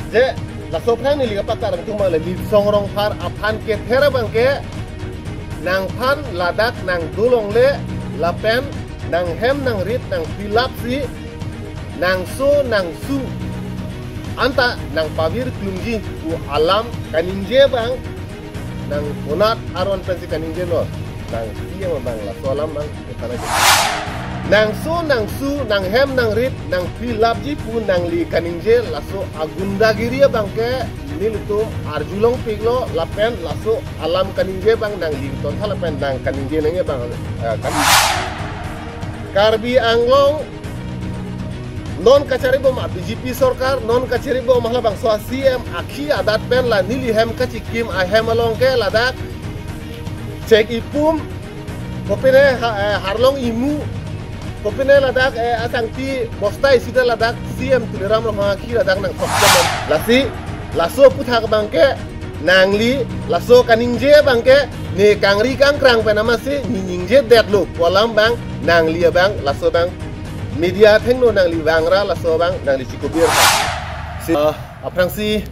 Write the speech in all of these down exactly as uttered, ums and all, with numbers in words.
Je, laso aphrang neli kapaklang atum abang le Litsong Rongphar aphan kether abang ke, nangphan ladak nangdolongle lapen nanghem nangrit nangphi lapsi nangso nangsu anta nangpavir klungji pu alam kaningje abang, nang konat aron pensi kaningjelo, nang C E M abang laso alam abang. Nangso nangsu nanghem nangrit nangphi lapji pu nangli kaningje laso agundagiri abang ke nelitum arjulongpiklo lapen laso alam kaningje abang nangli tontha lapen nang kaningje nangji abang, eh, kan Karbi Anglong non kacharibom a B J P sorkar, non kacharibom halabangso a C M akhi adat pen la neli hem kachikim ahem along ke ladak chek ipum, kopine ha-, eh, harlong imu, kopine ladak, eh, asangti bostai sida ladak C M Tuliram Ronghang akhi ladak nangthok jaman. Lasi, laso aputhak abang ke, nangli, laso kaningje abang ke, ne kangri kangkrang pen amatsi, ne ningjedetlo, pu alam abang, nangli abang, laso abang, media athengno nangli vangra, laso abang, nangli chikobir. Si, ah, aphrangsi,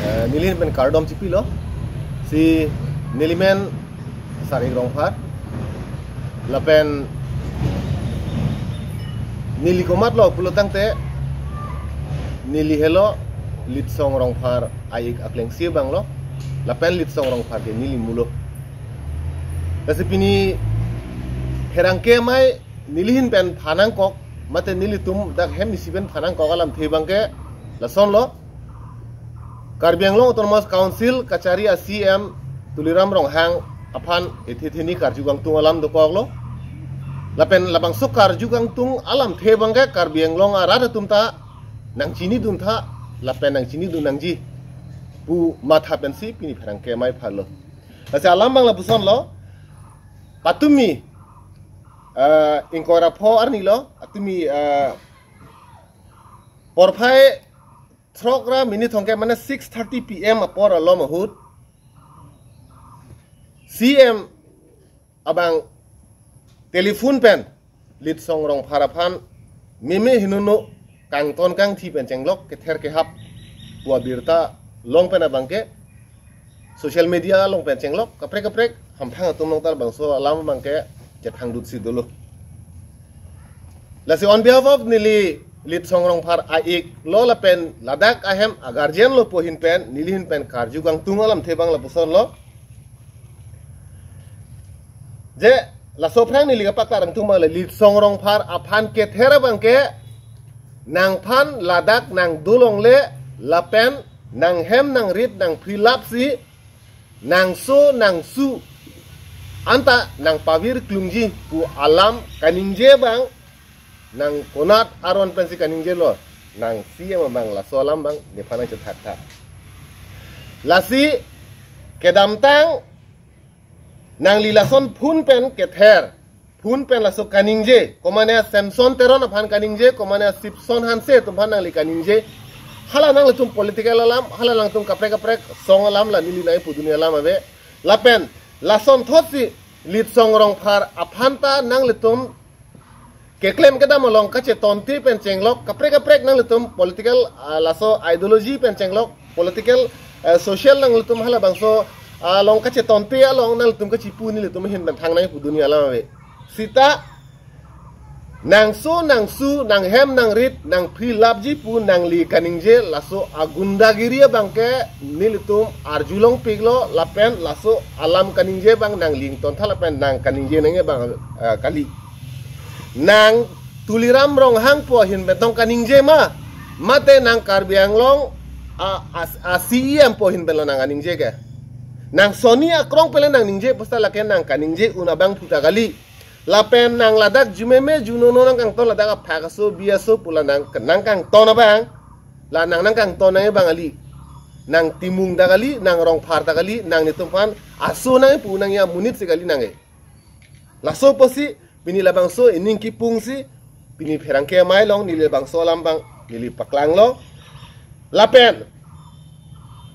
eh, nelihin pen kardom chipilo, si, nelimen, Sarik Rongphar. Lapen neli komatlo pulo tangte neli helo Litsong Rongphar a-ik aklengsi abanglo. Lapen Litsong Rongphar ke neli mulo. Lasi pini pherangke amei nelihin pen phanangkok, mate nelitum dak hem isi pen phanangkok alamthe abang ke lasonlo. Karbi Anglong Autonomous Council kachari a C M Tuliram Ronghang aphan ethe theni karju kangtung alam dokoklo. Lapen labangso karju kangtung alamthe abang ke Karbi Anglong arat atum ta nangchinidun tha, lapen nangchinidun nangji pu matha pensi pini pherangke amei phalo. Lasi alam abang lapusonlo, patumi, eh, ingkoi ra pho arnilo, patumi, eh, porphai throk ra minute thomkep mane six thirty P M apor alom ahut C M abang telephone pen Litsong Rongphar aphan meme henono kangton kangthi pen chenglok kether kehap pu abirta long pen abang ke social media along pen chenglok kaprek kaprek hamphang atum along ta labangso alam abang ke chethangdutsi dolo. Lasi on behalf of neli Litsong Rongphar a-iklo lapen ladak ahem a-guardianlo pu ahin pen nelihin pen karju kangtung alamthe abang lapusonlo. Je, laso aphrang neli kapaklang atum abang le Litsong Rongphar aphan kether abang ke nangphan ladak nangdolongle lapen nanghem nangrit nangphi lapsi nangso nangsu anta nangpavir klungji pu alam kaningje abang, nang konat aron pensi kaningjelo, nang C M abang laso alam abang nephan nangchethak tha. Lasi kedamtang nangli lason phone pen kether, phone pen laso kaningje, komane Samson Teron aphan kaningje, komane Sipson Hanse atum aphan nangli kaningje. Hala nanglitum political alam, hala nangtum kaprek kaprek song alam la neli nangpu dunia alam ave. Lapen lasonthotsi Litsong Rongphar aphan ta nanglitum keklem kedam along kachetonte pen chenglok kaprek kaprek nanglitum political, ah, laso ideology pen chenglok political, ah, social nanglitum halabangso, ah, along kachetonte along nanglitum kachipu nelitum ahin pen thang nangpu dunia alam ave. Sita nangso nangsu nanghem nangrit nangphi lapji pu nangli kaningje laso agundagiri abang ke nelitum arjulongpiklo lapen laso alam kaningje abang nangli ington tha lapen nang kaningje nangji abang, ah, kali. Nang Tuliram Ronghang pu ahin pen tong kaningje ma, mate nang Karbi Anglong a, a, a C E M pu ahin penlo nang kaningje ke. Nang sonni akrong penlo nang ningje pu seta lake nang kaningje un abang puta kali. Lapen nang ladak jumeme junono nangkangton ladak aphak aso bi aso pu la nang, nangkangton abang. La nang nangkangton nangji abang kali. Nang Timung ta kali, nang Rongphar ta kali, nang netum aphan aso nangpu nangji amonit si kali nang ke. Laso apotsi pini labangso ining kipungsi pini pherangke amei along neli labangso alam abang neli paklanglo. Lapen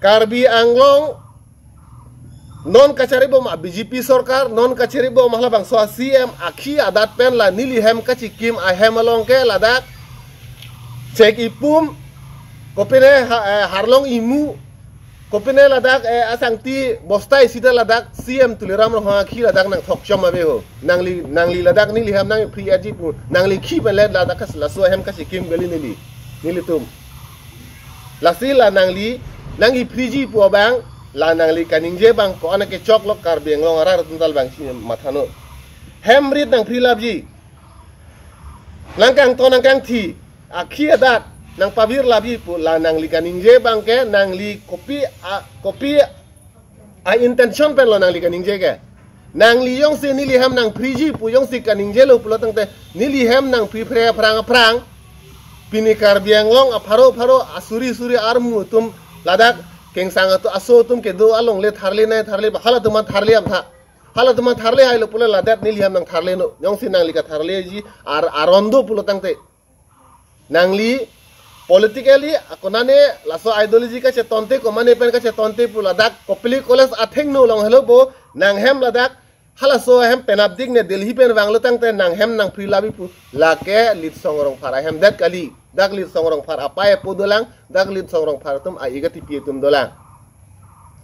Karbi Anglong non kacharibom a B J P sorkar, non kacharibom halabangso a C M akhi adat pen la neli hem kachikim ahem along ke ladak chek ipum, Kopine ha-, eh, Harlong Imu, kopine ladak, eh, asangti bostai sida ladak C M Tuliram Ronghang akhi ladak nangthokchom ave ho. Nangli, nangli ladak neli hem nangphriji pu, nangli khi pen le ladak kas laso ahem kasikim kali neli, nelitum. Lasi la nangli nangphriji pu abang, la nangli kaningje abang ko-an kechoklo, Karbi Anglong arat atum ta labangsi mathanon. Hem rit nangphri lapji, nangkangton nangkangthi, akhi adat nangpavir lapji pu la nangli kaningje abang ke, nangli kopi a, kopi a-intention pen lo nangli kaningje ke. Nangli jongsi neli hem nangphriji pu jongsi kaningjelo pulo tangte, neli hem nangphri phre aphrang aphrang, pini Karbi Anglong apharo pharo asuri suri armu atum ladak kengsang atum aso atum kedo along le tharle nai tharle ba, halatum an tharle aphan. Halatum an tharle hailo pulo ladak neli hem nangtharlenon. Jongsi nangli katharleji ar-, aron do pulo tangte, nangli politically akonane laso ideology kachetonte, komane pen kachetonte pu ladak Kopili College athengno along helo bo, nang hem ladak halaso ahem penapdik ne Delhi pen vanglo tangte nang hem nangphri lapji pu, lake Litsong Rongphar ahem det kali. Dak Litsong Rongphar apei apo dolang, dak Litsong Rongphar atum a-ik atipi atum dolang.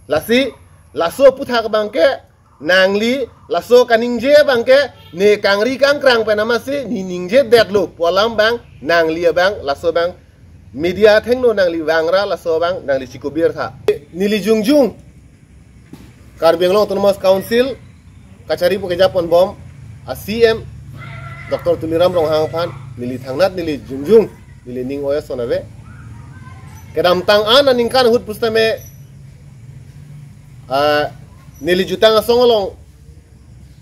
Lasi laso aphuthak abang ke, nangli laso kaningje abang ke, ne kangri kangkrang pen amatsi ne ningjedetlo pu alam abang, nangli abang laso abang media athengno nangli vangra, laso abang nangli chikobir tha. Neli jongjung Karbi Anglong Autonomous Council kachari pu kejapon bom a-C M Doctor Tuliram Ronghang aphan neli thangnat neli jongjung, neli ning oi ason ave. Kedamtang an aningkan ahut pusitame, ah, neli jutang asong along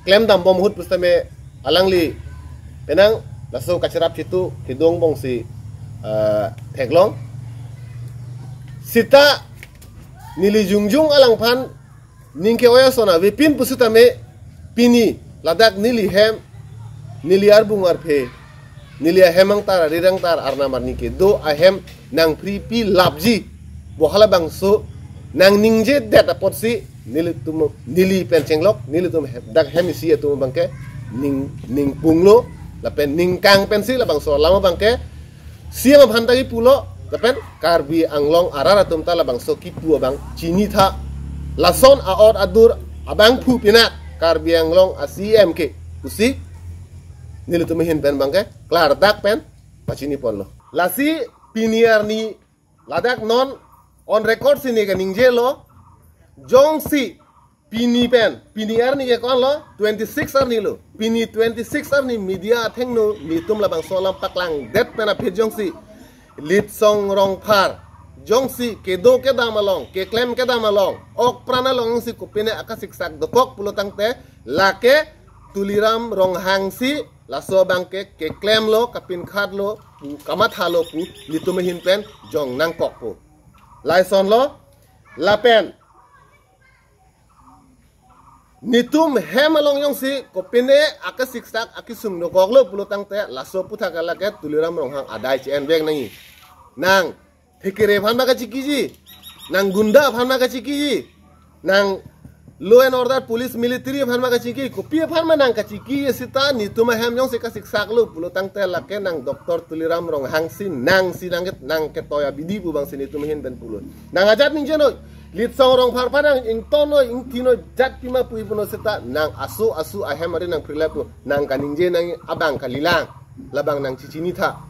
klemdam bom ahut pusitame alangli penang laso kacherap chitu kedo angbongsi, ah, theklong. Sita neli jongjung alangphan ning ke-oi ason avepin pusitame, pini ladak neli hem, neli arbung arphe, neli ahem angtar, arir angtar, arnam arni kedo ahem nangphripi lapji pu halabangso nangningjedet apotsi nelitum, neli pen chenglok, nelitum he-, dak hem isi atum abang ke ning, ningpunglo lapen ningkang pensi labangso alam abang ke C M aphan ta kipulo, lapen Karbi Anglong arat atum ta labangso kipu abang chinitha. Lason a-ot adur abangphu pinak Karbi Anglong a-C M ke pusi nelitum ahin pen abang ke klardak pen pachiniponlo. Lasi pini arni ladak non on record si ne kaningjelo, jongsi pini pen, pini arni ke ko-an lo, twenty-six arni lo. Pini twenty-six arni media athengno netum labangso alam paklangdet pen aphi jongsi Litsong Rongphar jongsi kedo kedam along, keklem kedam along, ok pran along jongsi kopine akasiksak dokok pulo tangte, lake Tuliram Ronghang si laso abang ke keklemlo, kapinkhatlo pu, kamathalo pu netum ahin pen jong nangkokpo. Lason lo, lapen netum hem along jongsi kopine akasiksak akisung dokoklo pulo tangte, laso aphuthak lake Tuliram Ronghang adai che-envek nangji. Nang thekere aphan ma kachikiji, nang gunda aphan ma kachikiji, nang law and order, police, military aphan ma kachiki, kopi aphan ma nang kachikiji sita netum ahem jongsi kasiksaklo pulo tangte, lake nang Doctor Tuliram Ronghang si nangsi nang ket-, nang ketoi abidi pu abangsi netum ahin pen pulo. Nang ajat ningjenon, Litsong Rongphar aphan nang ingtonnon, ingthinon, jat pima pu ipunon seta, nang aso aso ahem ari nangphri lap pu, nang kaningje nang abang kalilang, labang nang chichinitha.